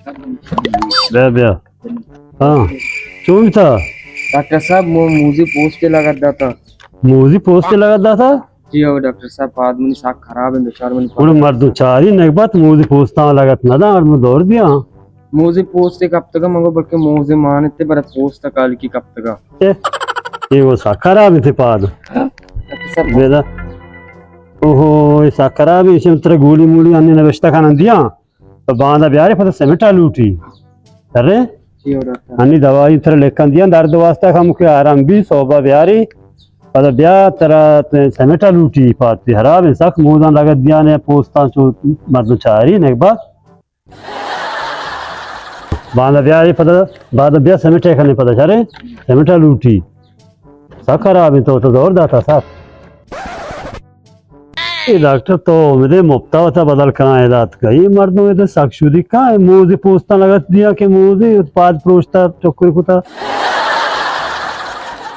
بیا، بیا۔ ہاں، چون بیتا؟ ڈاکٹر صاحب، مو-، موزی پوستے لگت داتا۔ موزی پوستے لگت داتا؟ جی ہو ڈاکٹر صاحب، پاد منی سک خراب انت، بچار منی پاد۔ گڑا مردم چاری نگبت، موزی پوستاں لگت ندا، مردم دور دیا۔ موزی پوستے کپتگا، مگو بلکہ موزی مانتے، بلے پوست کالکی کپتگا۔ اے، اے وہ سک خراب انت پاد۔ ڈاکٹر صاحب۔ بیدا۔ اوہو، اے سک خراب انت، ایشی ترا گولی مولی انی نوشتہ کنن دیا۔ تو باندا بیاری پدا سیمنٹا لوٹی۔ ارے؟ جی ہو ڈاکٹر۔ انی دوائی ترا لکھن دیا، درد واسطہ کم کے آرام بی، صوبہ بیاری۔ پدا بیا ترا سیمنٹا لوٹی، پاد تی خراب انت، سک موزاں لگت دیا نے، پوستاں چو مردم چاری نگبت۔ باندا بیاری پدا، بعد بیا سیمنٹے کنے پدا، شرے؟ سیمنٹا لوٹی۔ سک خراب انت، تو، تو زور داتا سک۔ اے ڈاکٹر تو مدے مپتا وتا بدل کنا اے دات کا۔ اے مردم اے سک شودی کا، اے موزی پوستا لگت دیا کہ موزی پاد پروشتا چکر کتا۔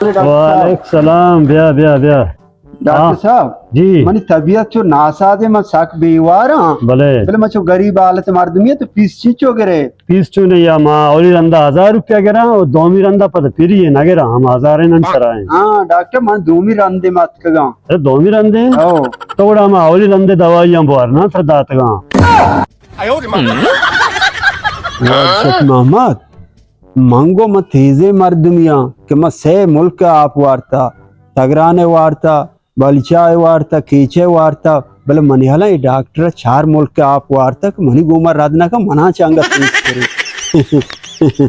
وعلیکم السلام، بیا، بیا، بیا۔ ڈاکٹر ہاں۔ صاحب، جی۔ منی طبیعت چو ناساز ہے، من سک بیوار ہاں۔ بلے۔ بلے من چو غریب حالت مردمی ہے تو پیس چی چو گرے؟ پیس چو نہیں، ہم اولی رندا ہزار روپیہ گرا اور دومی رندا پتہ پھر یہ نہ گرا، ہم ہزار نن سرائیں۔ ہاں، ڈاکٹر من دومی رندے مت کگا۔ ارے دومی رندے؟ او۔ تو گڑا ہم اولی رندے دوائی ہم بوار نا تھا داتگا۔ واجہ شیخ محمد، من گو من تیزیں مردمی آں کہ من سے ملک آپ وارتا، تگرانے وارتا، بلچائے وارتا، کیچے وارتا، بلے منی حالا اے ڈاکٹر چار ملک آپ وارتا کہ منی گوما رد نہ کن، منا چہ انگت تیز کرے۔